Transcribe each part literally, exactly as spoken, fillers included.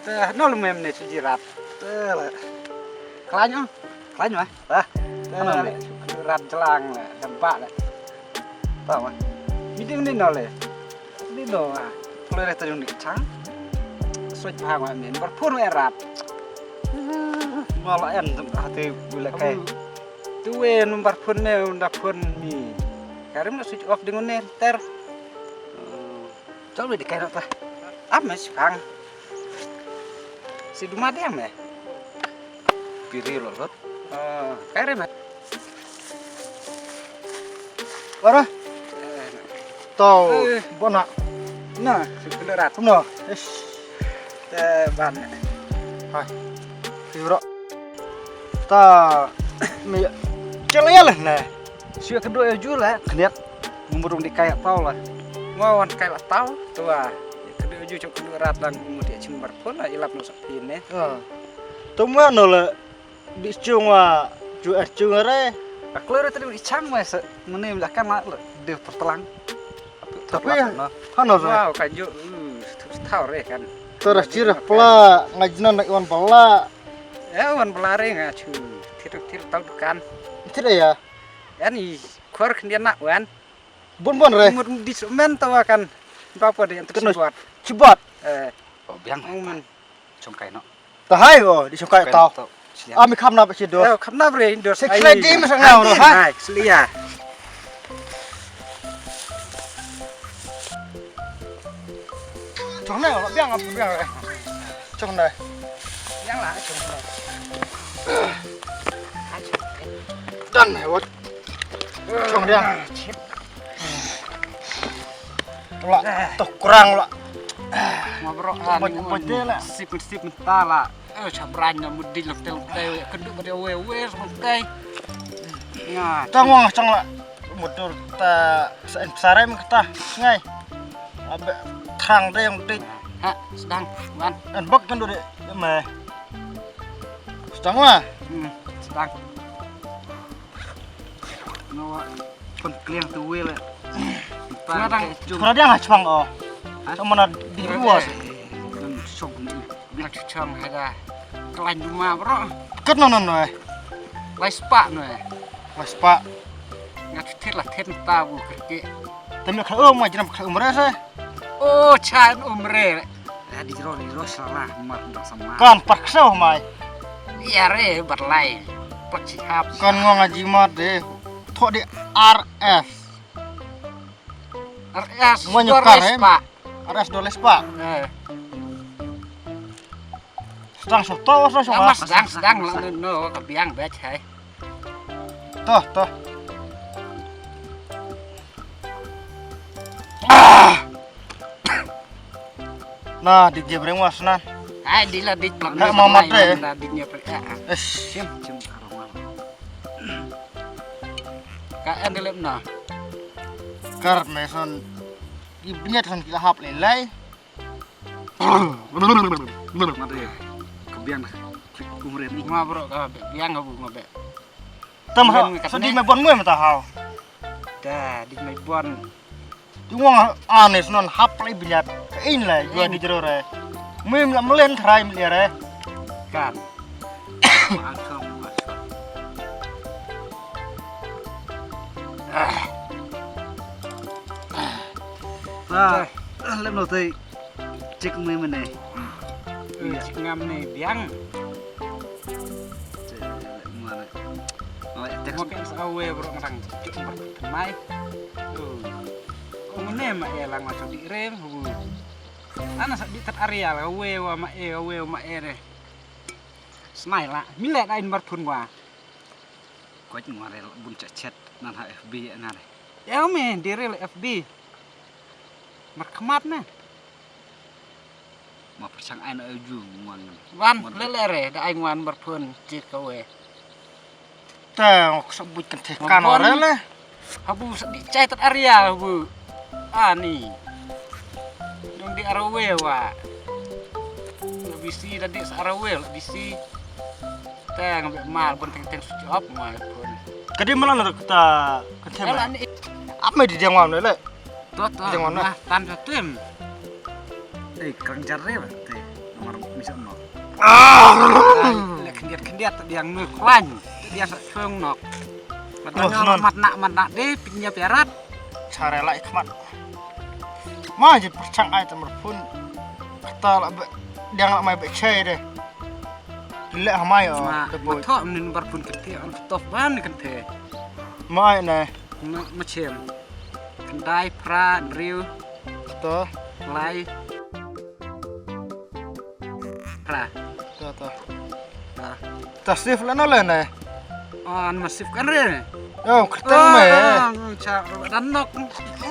Eh, no lu mem ne suji rat. Te la. Klan yo. Klan yo. Ah. Te la. Rat jelang la. Nampak la. Tahu mah. Midi midi no le. Midi no ah. Kalau ada terjun di cang. Suj pahang mah min. Berpun rat. Malah en tem hati bula kai. Tuwe number phone ne unda phone mi. Karim na switch off dengan ne ter. Chol me dikai nota. Am me sipang. Si duma dia me. Piri lo lot. Karim me. Wara. Tau bona. Na, si kelerat. No. Ish. Te ban. Hai. Piro. Ta mi. Chela ya lah na. Shu ka doi aju la khniat. Ngumrung di kai tau la. Ngwa wan kai la tau tua. Ka doi aju chok ka doi rat lang ngumur di chim bar pun la ilap no sak pin ne. Tu ma no la di chung wa ju er chung re. Ka kloi re tadi di chang wa se mene melakan la de pertelang. Tapi ha no re. Wow ka ju. Tau re kan. Terus chirah pela ngajnan nak wan pela. Ya wan pela re nga chu. Tir tir tau dukan. Tir ya. Ani khor khnian nak wan. Bun bun re. Mut di men tawa kan. Bapa de yang tersibat. Sibat. Eh. Oh biang. Chongkai no. Ta hai oh di chongkai tau. Ami kham na ba chi do. Eh kham na bre do. Se khlai di ma sang na ro hai. Hai slia. Chong na biang ap biang re. Chong na. Biang la chong na. Dan hai wat. Chong dia. La to kurang la. Ma bro an. Sip sip ta la. Eh, chabran na mudil lok tel tel. Kedu pada we we song kai. Nga. Tang wang chang la. Mudur ta sa en sare mkta. Ngai. Abe trang de yang dik. Ha, sedang wan. En bak kan dode me. Sedang wa. Hmm, sedang. Ngawa pun kliang tu we le. Pura diang ha chwang o. Sama na di luas. Song ni. Nga chu chang ha da. Klan duma bro. Kat no no no. Lai spa no. Lai spa. Nga chu thit la thit ta bu kerke. Tem kha um ma jram kha um re se. O chan um re. Ya di ro di ro sala mar dang sama. Kan pak so mai. Ya re bat lai. Pak chi hap. Kan ngong aji mat de. Tho di R S. R S. Mo nyukar he. R S dollars pa. Eh. Sedang soto, sedang soto. Mas sedang sedang no ka biang bech hai. Toh, toh. Na di je breng was nan. Hai di la di plak. Ka mamat de. Na di nya pre. Sim sim. Ka en de lep na. Kar me son. Ibnyat son ki la hap le lai. Mate, ka biang dah. Umre ni. Ma bro ka biang ka bu ma be. Tam ha, so di me bon ngoi mata hau. Da, di me bon. Di ngong anes non hap lai binyat. In lai jua di jero re. Mui mla mlen thrai mle re. Kan. Ah. Ah, lem no tei. Cek mui mene. Cek ngam ne biang. Cek mui mene. Mo ke sa we bro ngrang cek bar mai. Ko mene ma e lang ma di rem hu. Ana sa di tat area la we wa ma e we ma e re. Snai la mile da in bar thun wa. Ko ngwa re bun chet chet nan ha F B nan re. Eo me di re F B. Mar khmat ne. Ma pyrshang ai na ju ngwan. Wan le le re da ai ngwan bar phun cit ka we. Ta ngok sa buit kan te kan re le. Habu sa di chai tat area habu. Ani. Dong di arawe wa. Bisi da di sa arawe bisi. Teng be mal bun teng teng switch off ma phun. Kadi malan kata kata. Ap me di jang wan le. To to. Jang wan na tan to tim. Eh, kerang jar re ba. Te. Nomor Mi sa nok. Ah! Ai, leh khyndiat khyndiat, ta diang nui khlaiñ. Ta diang sa chong nok. Mat Oh, na non. Mat na, mat na de, pin ïa pia rat. Chare lai khmat. Ma ji pyrchang ai ta mar phun. Kata la be, diang la mai be chai de. Leh ha mai oh, Ma, te ma boy. Tho mnin bar phun kete, an ketof ban kente. Mai ne. Ma, ma chem. Khyndai, phra, hynriew. To. Lai. Phra. To, to. Ah. Ta sif la no le ne. Oh, an ma sif kan re. Yo, kyrteng me. Oh, cha, dan nok.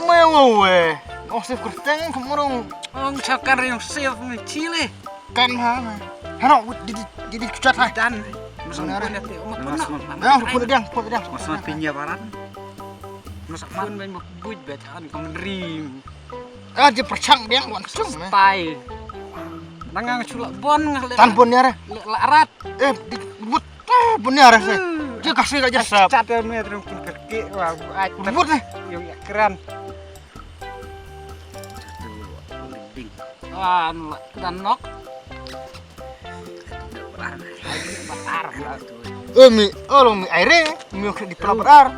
Me wo we. Oh, sif kyrteng kumurung. Oh, cha kan re yung sif me chile. Kan ha me. Hano, wut di di di di kuchat ha. Dan. Masang pun ya te. Uma pun nak. Ya, pun diang, pun diang. Masang pinya baran. Masang pun main mabut bacaan kau menerim. Ah, dia perchang dia wan chung me. Tai. Nang ngang chulak bon ngah le. Tan bon ya re. Le la rat. Eh, di but. Eh, bon ya re se. Dia kasih aja sap. Chat ya me terus pun kaki. Wah, ai. But ne. Yung ya keran. Ah, anu la dan nok. Oh, mi, oh, long mi aire, mi kri di pla berar.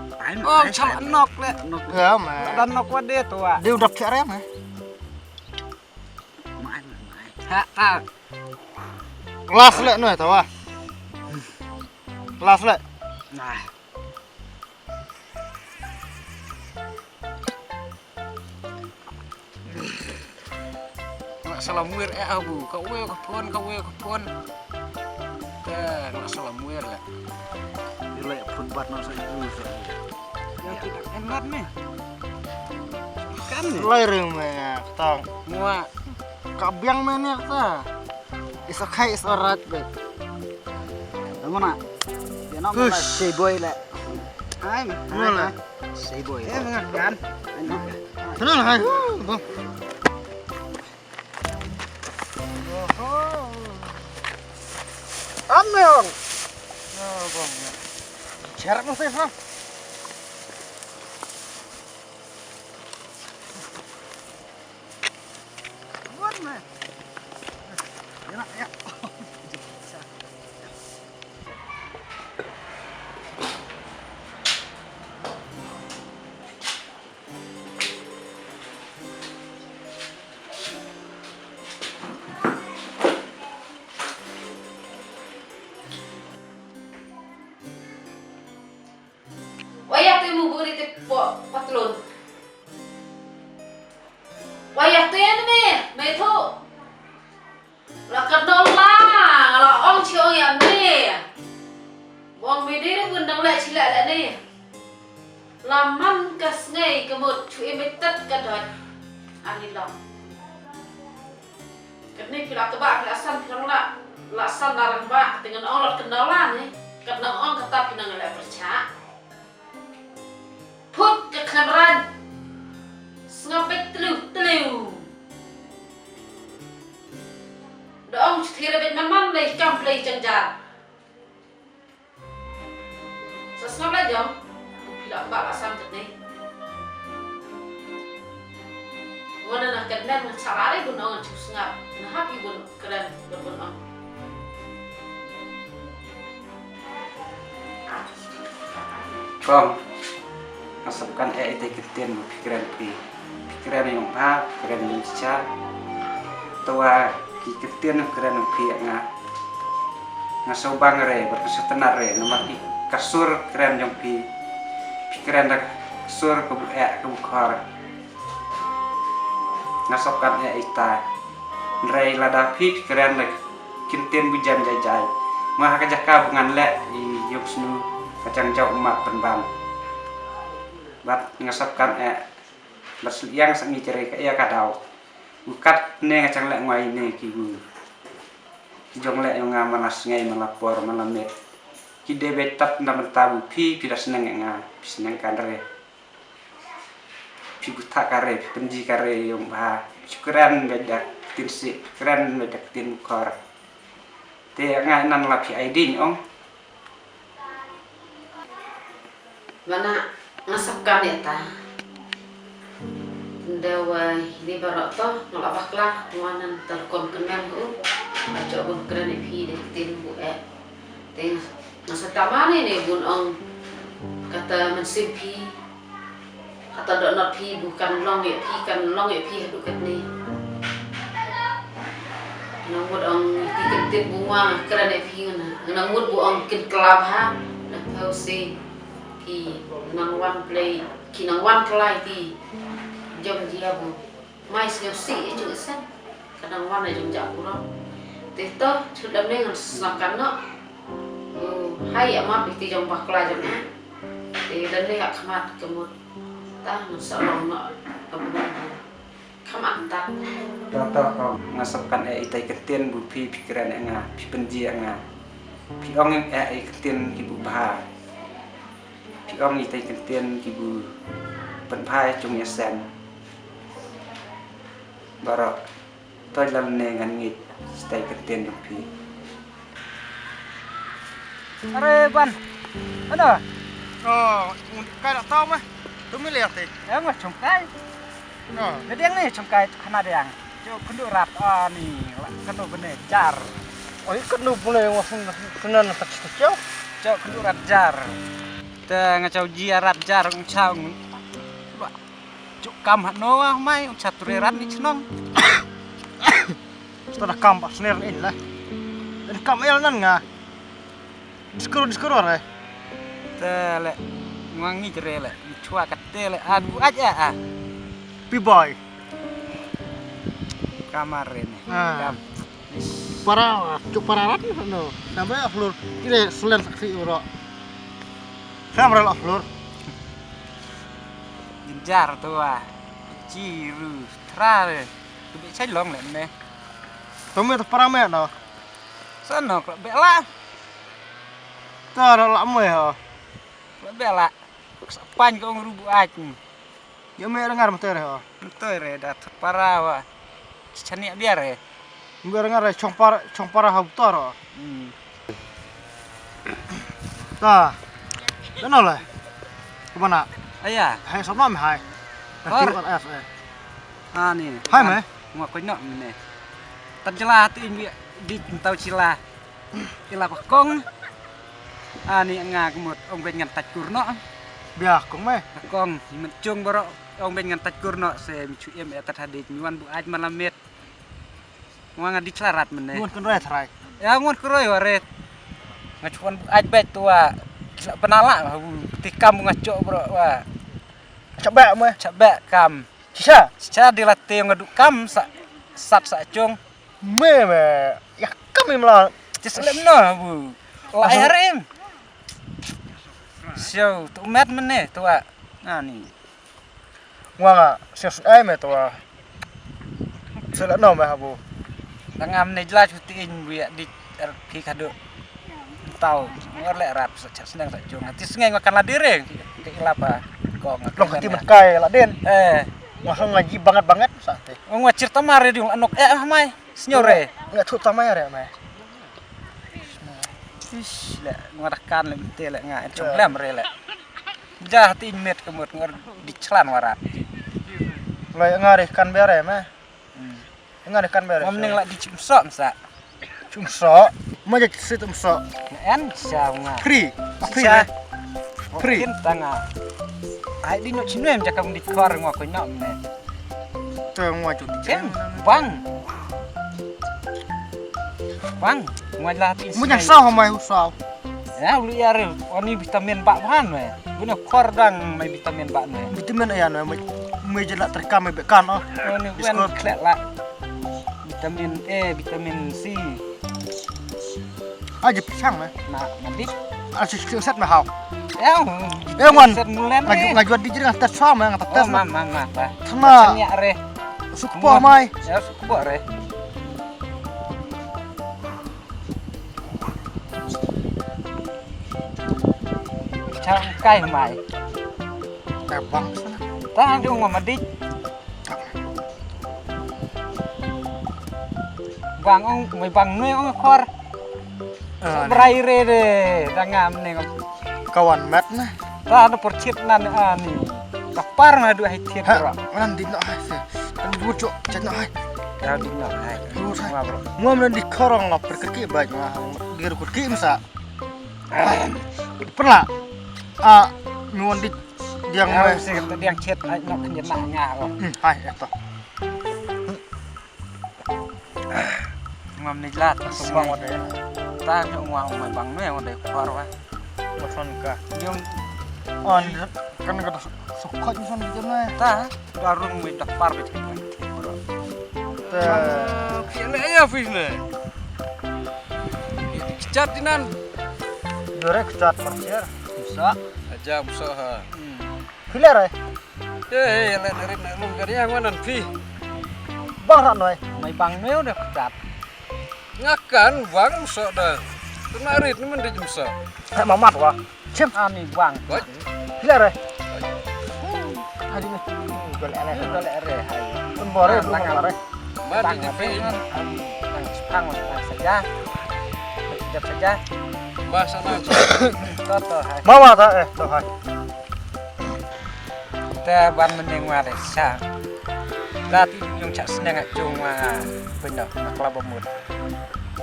Oh, chal nok le. Ya, ma. Dan nok wa de tu wa. Dia udah kiare ma. Ha, ha. Last le no tu wa. Last le. Nah. Nga salam wir eh abu, ka wei ka phone, ka wei ka phone. Te nga salam wir le. Ila phone bat na sa ibu sa. Yang tidak enak nih. Kan nih. Lai ring me tang. Mua. Ka biang me ne ta. It's okay, it's alright, babe. Mana? Dia nama Hush. Say boy le. Hai, mana? Say boy. Eh, mengakan. Kenal hai. Bang. Oho. Amne ong. Oh, bang. Cherak mesti ha. Buat meh. Ya, ya. Waya tu mu buri te po patlon. Waya tu ya me, me tu. La ka dol la, la ong chi ong ya me. Bong me dei re bun dang le chi le le ne. La man ka sngai ka mut chu e me tat ka dot. Ani long. Katne phi la ka ba phi la san phi la la san la rang ba te ngan ong lot ka dol la ne. Kat nang ong kata phi nang le percha. Phut ka khamran. Sngap bek tliw tliw. Da ong chthir bek man man lei kam lei jang jar. Sa sngap la jong. Phi la ba la sam tet nei. Wana na kat men na chara lei bun ong chu sngap. Na hap i bun. Kren, kren, ah. Kong, nga sop kan eh ite ktien phi kren phi. Phi kren ïong pha, phi kren ïong cha. Tawa ki ktien kren phi nga. Nga sop bang re, ber ka sop tenar re, namar ki ka sur kren ïong phi. Phi kren da sur ka bu eh, ka bu khor. Nga sop kan eh ita. Nrei lada phi kren da ktien bu jan jai jai. Nga ha ka jaka bu ngan leh i yop snu ka jang jau mat penban. Bat nga sop kan eh. Bat sliang sa ngi jere ka ïa ka dau. Ukat ne nga chang leh ngwai ne ki bu. Ki jong leh ïong nga mana sngai mana por mana met. Ki dei beit tat na menta bu phi phi da sneng nga phi sneng kan re. Phi butha kare, phi pynji kare ïong ba. Phi kren beda tin si, phi kren beda tin kor. Te nga nan la phi ai ding ong. Mana nga sap kan ya ta. Nda wa ni barok to, nga la bakla, wa nan ta rukom kynmen u. Nga jop ban kren ïa phi da ka ktien buh eh. Te nga sa tama ne ne bun ong kata mynsiem phi. Kata dohnud phi buh kan long ïa phi, kan long ïa phi haduh katne. Nang mut ong ïa phi ktien buh nga kren ïa phi nga. Nang mut buh ong kin klap ha. Na phew si ki nang wan play, ki nang wan klai ti. Jong jia buh. Mai sngewsih ïa jong i sen. Ka dang wan ïa jong ja pura. Te to, chut lam ne ngan sngap kan noh. U hai ïa map ïa ti jong bakla jong nga. Te dan ne ha khmat ka mut. Ta ngan sa long noh. Ka mut. Kham an tat. To to ko nga sap kan eh itai ktien bu phi phi kren eh nga, phi pynji eh nga. Phi ong eh i ktien ki bu bha. Phi ong itai ktien ki bu pynbha ïa jong ïa sen. Baroh. Toi lal ne ngan ngeit stai ktien jong phi. Are ban. Ano? Oh, un kai da tau mah. Tu mi lihat eh. Em, chong kai. No. Nadiang ni chong kai tu khana diang. Jo kendu rat ani la kanu bene jar. Oi, kanu bene ngos senan tak situ jo. Jo kendu rat jar. Te nga chau ji rat jar ung chau. Juk kam hat no ah mai ung chat re rat ni chnong. Sto da kam ba sner in la. In kam el nan nga. Diskuru diskuru re. Te le ngwang ni re le. Chua ka te le an bu aj a. Pi boy. Kamar re ni. Ah. Kam. Para, cuk para rat no. Sampai ahlur. Kire selen saksi uro. Sampai ahlur. Ginjar tu ah. Ciru. Tra le. Tu be chai long le ne. Tu me tu para me no. Sana kla be la. Ta la me ha. Kla be la. Sa pan ko rubu aj. Yo me ngar mate re ha. Mate re da para wa. Chani biar re. Ngar ngar chong para chong para ha utar. Hmm. Ta. Dano le. Kumana? Aya. Hai sama me hai. Kor. Kati kan as eh. Ani. Hai me. Ngwa ko nok me ne. Tan jela ti in bi di tau jela. Ila ko kong. Ani nga kemut ong ben ngan taj kurno. Bia kong me. Kong men cung baro ong ben ngan taj kurno se mi chu em e tat hadik mi wan bu aj malamet. Nga nga di chlarat mene. Ngun kun roi thrai. Ya ngun kun roi waret. Nga chuan aj bet tua. Penala ha bu tikam nga cok bro wa. Chabak me. Chabak kam. Sisa. Sisa di late nga du kam sa sat sa cung. Me me. Ya kam me mla. Tis lem no ha bu. Lai harim. Siau tu met mene tua. Ani. Nga nga sias ai me to. Sela no me habu. Tangam ne jla chuti in wi di ki kadu. Tau ngor le rap sa chas nang sa jong ti sngai nga kan la dire. Ke ilapa ko nga long kati mat kai la den. Eh. Nga hang ngaji banget banget sa te. Nga chir tamar di anok eh mai. Snyore. Nga chu tamar re mai. Ish le nga rakan le mte le nga chong lem re le. Ja hati in met kemut ngar di chlan warat. Lai nga re kan bere me. Nga re kan bere. Ngam ning la di chumso msa. Chumso. Ma ja sit chumso. En sa nga. Free. Free. Free. Kin tanga. Ai di no chinwem ja kam di kor ngo ko no me. Te ngwa chu. Chen bang. Bang. Ngwa la ti. Mu nyang saw mai u saw. Ya u li are oni vitamin ba ban me. Bune kor dang mai vitamin ba me. Vitamin ya no mai mai jela terkam mai bekan oh. Oni wen khlek la. Vitamin A, vitamin C. Aje pisang me. Na, na dik. Aje set me hau. Ya, eh wan. Set mulen. Ngaju ngaju di jering tes sama yang tes. Ma ma ma ba. Sama. Ya re. Sukpo mai. Ya sukpo re. Chang kai mai. Tabang sana. Ta dong ma dik. Bang ong mai bang nui ong kor. Brai re de dangam ne. Kawan mat na. Ta no por chit nan ani. Kapar na du hai thiet ra. Nan di no hai se. Kan bu cho chet no hai. Ka ding na hai. Bro, sai. Ngam na di khorong la perkeki ba nga di perkeki masa. Pernah. Ah, mi wan di diang mai. Sing diang chet ai nok nyen na nga. Hmm, hai, eto. Ngam ni lat. Sumbang wan deh. Ta nyo ngwa mai bang me wan deh kwar wa. Mason ka. Diang on kan ka sok khot mason di jam na. Ta. Ka rung mi da par bit. Te. Ki ne ya fish ne. Kichat dinan. Dore kichat marcher. Bisa. Aja bisa ha. Pile re. Eh, eh, le rit na lung kari yang wanan fi. Bang rak noi. Mai bang noi udah kichat. Ngakan bang bisa dah. Kena rit ni mending bisa. Eh, mamat wa. Chim. Ani bang. Baik. Gila re. Hai ni. Gol ere. Gol ere hai. Pun bore, pun bore. Mari di pe. Nang sepang nang saja. Sekejap saja. Bahasa nang. Toto hai. Mawa ta eh to hai. Te ban meneng wa re sa. Lati yung chak seneng a chung wa. Pun dah nak laba mut.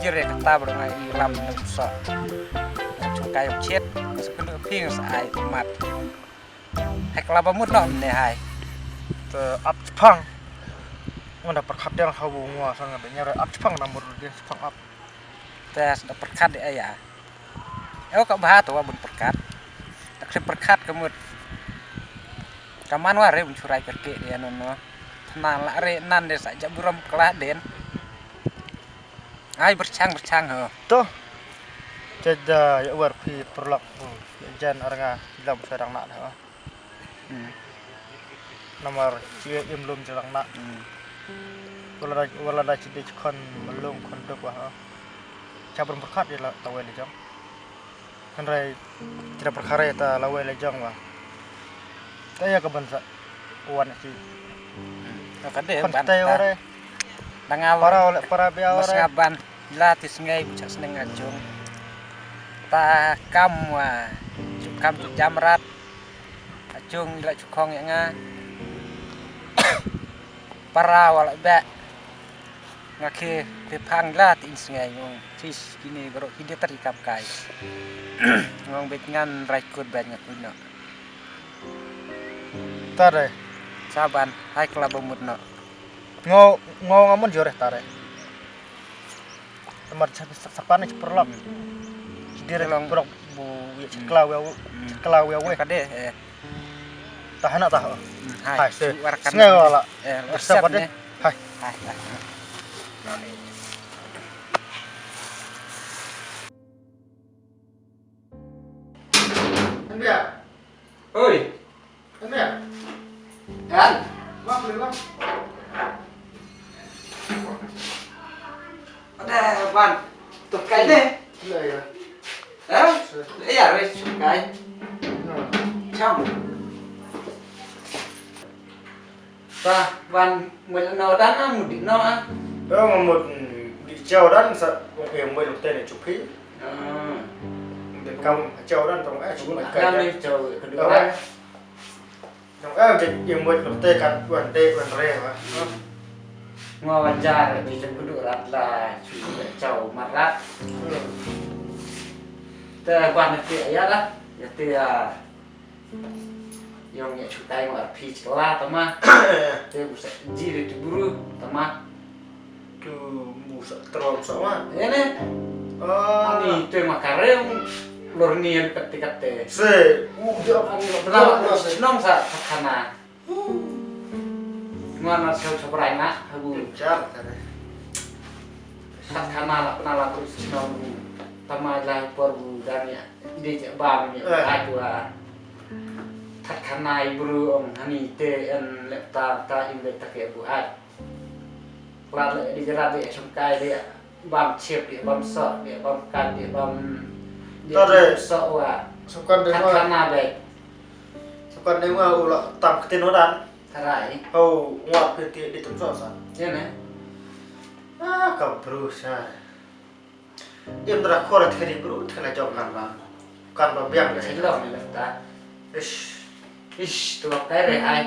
Jir ïa kata ba nga i lam na msok. Nga chungkai ym chit, nga sa kynduh phi nga sa ai mat. Hai kala ba mut noh ne hai. Te ap chipang. Nga da pyrkhat dang ha bu ngwa sa nga da nyare ap chipang na mur dang chipang ap. Te sa da pyrkhat de aya. Ew ka bha to wa bun pyrkhat. Dak se pyrkhat ka mut. Ka man wa re bun churai kyrke de anon no. Thna la re nan de sa jab burom kla den. Ai berchang berchang ho. To. Te da ïa wer phi pyrlok. Ïa jan ar nga lam sa dang na da. Hmm. Namar ïa im lum sa dang na. Hmm. Wala da wala da chi de chi khon malung khon duk wa ho. Cha brum pyrkhat ïa la ta wei le jong. Hynrei tira pyrkhat ïa ta la wei la jong ba. Ta ïa ka ban sa wan ki. Ka dei ban ta. Dang nga para ole para bia ore. Mas nga ban la ti sngai bu cha sneng nga jong. Ta kam wa chu kam chu jamrat. Achung ila chu khong ïa nga. Para wala bek. Nga khe khe phang la ti in sngai ngong. Sis kini garo ki de tari kam kai. Ngong bet ngan rai kut bet nga kuno. Tare. Saban hai kala ba mut no. Ngo ngo ngamon jore tare. Mar sa sa pan ni perlok. Dire long perlok bu ya chekla ya chekla ya we. Kade eh. Tahana tah. Hai. Hai se. Sngai wala. Eh, siap deh. Hai. Hai. Oi. Kan? Bang, beli bang. Ada ban. Tuh kai deh. Iya, iya. Eh? Iya, res kai. Cham. Ta ban mul no dan am di no ah. Ba mul di chau dan sa ong e mul te ne chupi. Ah. De kam chau dan tong eh chupi kai. Kam ne chau kedua. Nong eh, jek imut nong te kan wan de wan re wa. Ngo wajar di jek kudu rat la chu chau marat. Te wan te ya la, ya te ya. Yong ya chu tai ngo arphi chla tama. Te bu sa ji de tu buru tama. Tu mu sa trom sa wa. Ene. Ah. Ani tu ma karem lor ni an pati kate. Se. U ja. Ani bla nong sa khana. Ngwana sa sa brai na habu. Jar kare. Sa khana la pna la tu sino. Tama la por bu dan ya. Ide je ba ni ai tu a. Khat khana i bru ong hani te en le ta ta in le ta ke bu ai. Rat le di jerat di sum kai di bam chip di bam sok di bam kat di bam di bam sok wa. Sukan de ma. Kana be. Sukan de ma ula tam ketin wadan. Tarai. Hau ngwa piti di tum sok sa. Ye ne. Ah, ka bru sa. Im dra kor theri bru thela jok kan ba. Kan ba biang ka silo ni ta. Ish. Ish, tu kai re ai.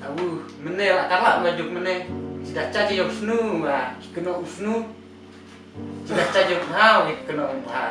Abu, mene la kala ma juk mene. Jingdon cha jong u snu ba ki kynnoh u snu. Jingdon cha jong u bha ki kynnoh u bha.